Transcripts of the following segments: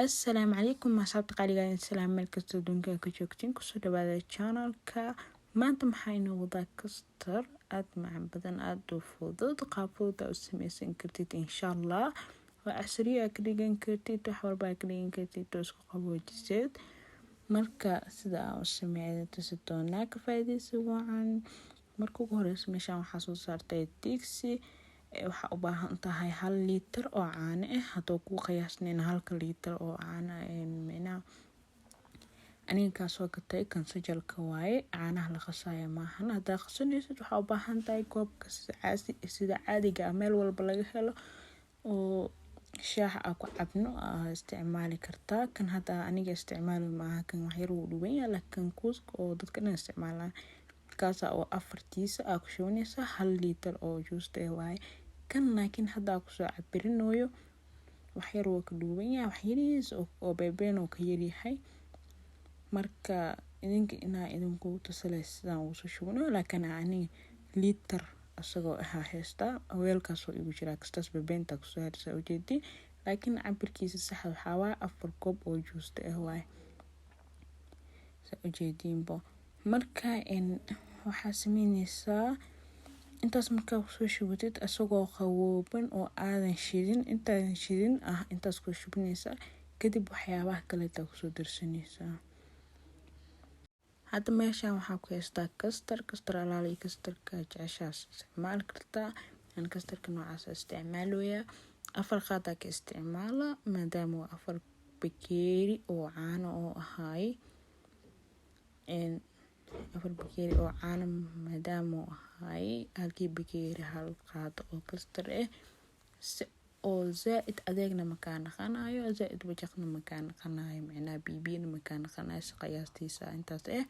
Assalaamu calaykum asxaabta qaaliga, salaam meel kasta adduunka ka joogtiin. Kusoo dhawaada channelka. Maanta maxaa inoo wadaa? Custard aada macaan badan, aada u fudud, qaab fudud aa u sameysan kartid insha Allah. Waa casriyo aa ka dhigan kartid, wax walba aa ka dhigan kartid oo isku qaboojiseed. Marka sida aan u sameeya tusi doonaa, ka faa'iidaysi wacan. Marka ugu horeysa meeshaan waxaa soo saartay digsi. Waxaa u baahan tahay 1 liitar oo caano ah. Hadduu kuu qiyaasnayn halka liitar oo caano, micnaha aniga kaa soo gatay kansajalka waaye, caanaha la qasaya maahan. Haddaa qasanaysid, waxaa u baahan tahay koobka sida caadiga ah meel walba laga helo oo shaaxa aa ku cabno aa isticmaali kartaa. Kan hadda aniga isticmaali maaha, kan waxyar wuu dhuban yahay, laakiin kuuska oo dadka dhan isticmaalaan kaasa oo afartiisa aa ku shubanaysaa 1 liitar oo juusta ah waaye kan. Laakiin hadda aa kusoo cabirinayo, waxyar wuu ka dhuuban yahay, waxyarihiis oo beebeen oo ka yaryahay. Marka idinka inaa idinku tusalay sidaan ugu soo shubanayo, laakiin aniga liitar isagoo ahaa haystaa, weelkaasoo igu jiraa kastaas bebeenta kusoo harisa ujeedin. Laakiin cabirkiisa saxda waxaa waaye 4 koob oo juusta ah waaye, saa ujeediinbo. Marka waxaa sameyneysaa intaas markaa kusoo shubatid, isagoo qabooban oo aadan shidin, intaadan shidin ah intaas kusoo shubanaysaa. Kadib waxyaabaha kaleeta kusoo darsanaysaa. Hadda meeshaan waxaa ku haystaa custard. Custard alaala iyo custardka jeceshaas isticmaali kartaa. Aan custardka noocaas isticmaaloyaa, 4 qaadaa ka isticmaala, maadaama waa 4 bakeeri oo caano oo ahaay. 4 bakeeri oo caano maadaama uu ahaay, halkii bakeeri 1 qaado oo custard ah, si oo zaa-id adeegna makaa naqanayo, zaa-id wajaqna makaa naqanayo, micnaha bibiyana makaa naqanayo. Si qiyaastiisa intaas ah.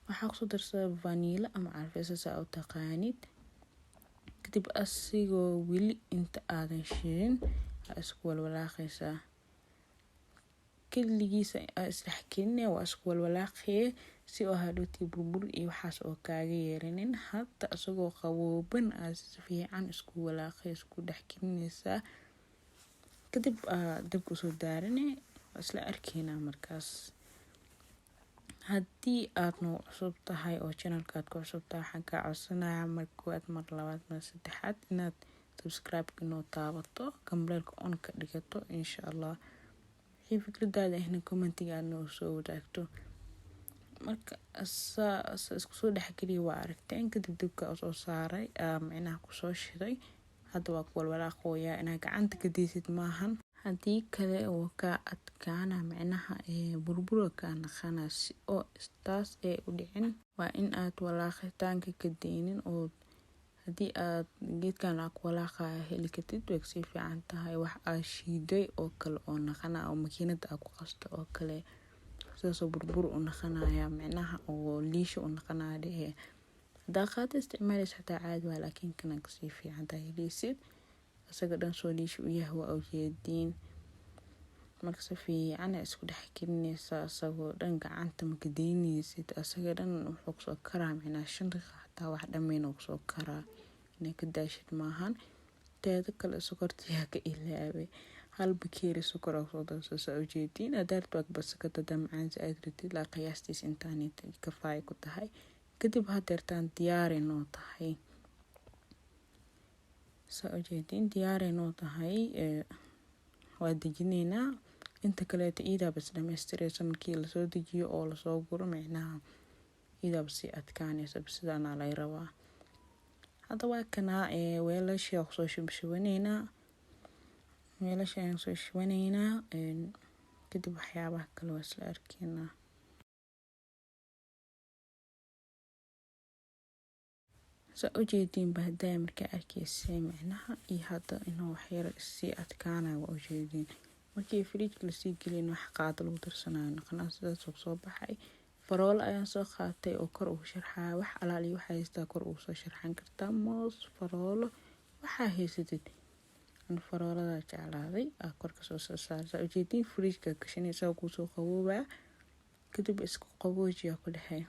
Waxaa kusoo darsada vanilla ama carfisa saa u taqaanid. Kadib asigoo weli inta aadan shidin aa isku walwalaaqaysaa, keligiisa aa isdhex keline, waa isku walwalaaqaye si oo hadhowtii burbur iyo waxaas oo kaaga yeeranin. Hadda isagoo qabooban aa si fiican isku walaaqay, isku dhex kelinaysaa. Kadib aa dabka usoo daarane, waa isla arkeynaa. Markaas haddii aad nagu cusub tahay oo channelka aad ku cusub tahay, waxaan kaa codsanayaa mar koowaad, mar labaad, mar saddexaad inaad subscribe inoo taabato, gambaleelka on ka dhigato insha Allah. Wixii fikradaada ahna commentiga aad noo soo wadaagto. Marka saa isku soo dhexgeliya, waa aragteen. Kadib dabka soo saaray, micnaha kusoo shiday. Hadda waa ku walwalaaqooyaa. Inaad gacanta ka deysid maahan, haddii kale wuu kaa adkaana, micnaha burbura kaa naqana. Si oo taas ee u dhicin, waa in aad walaaqitaanka ka deynin. Oo haddii aad geedkan aa ku walaaqaya heli kartid, way kasii fiican tahay. Wax aa shiiday oo kale oo naqana oo makiinada aa ku qasto oo kale, sidaasoo burbur u naqanaya, micnaha oo liisha u naqanaya dhehe. Hadaa qaada isticmaaleysa xataa caadi waa, laakiin kana kasii fiican tahay heleysid. Isaga dhan soo liisha u yahay waa ujeediin. Marka si fiican isku dhex gelinaysaa isagoo dhan, gacanta maka deyneysid. Isaga dhan wuxuu kusoo karaa, micnaha 5 daqiiqa xataa wax dhammeyn oo kusoo karaa, inaa ka daashid maahan. Teeda kale sokortiyaa ka ilaaway, 1 bakeeri sokor aa kusoo darsa, saa ujeediin. Hadaa rabto waa ka badsan kartaa, hadaa macaan aad rabtid, laa qiyaastiis intaan kafaaya ku tahay. Kadib hadeertaan diyaaray noo tahay, saa ujeediin, diyaaray noo tahay. Waa dejineynaa. Inta kaleeto iidaaba is dhamaystireysa markii lasoo dejiyo oo lasoo guro, micnaha iidaaba sii adkaaneysa. Sidaanaa laga rabaa. Hadda waa kanaa, weelashii kusoo shubshubaneynaa, weelasha ayaan soo shubaneynaa. Kadib waxyaabaha kale waa isla arkeynaa. Saa ujeediinba, hadaa markaa arkeysay, micnaha iyo hadda inuu waxyar sii adkaanayo waa ujeediin. Markii fridgeka lasii gelin, wax qaado lagu darsanayo naqanaa. Sidaas soo baxay. Faroolo ayaan soo qaatay oo kor ugu sharxaya. Wax alaal iyo waxaa haystaa kor ugu soo sharxan kartaa, moos, faroolo, waxaa haysatid. An faroolada jeclaaday aa kor kasoo soo saar. Saa ujeediin, fridgeka gashanaysaa, kuusoo qaboobaa. Kadib isku qaboojiyaa ku dhexey.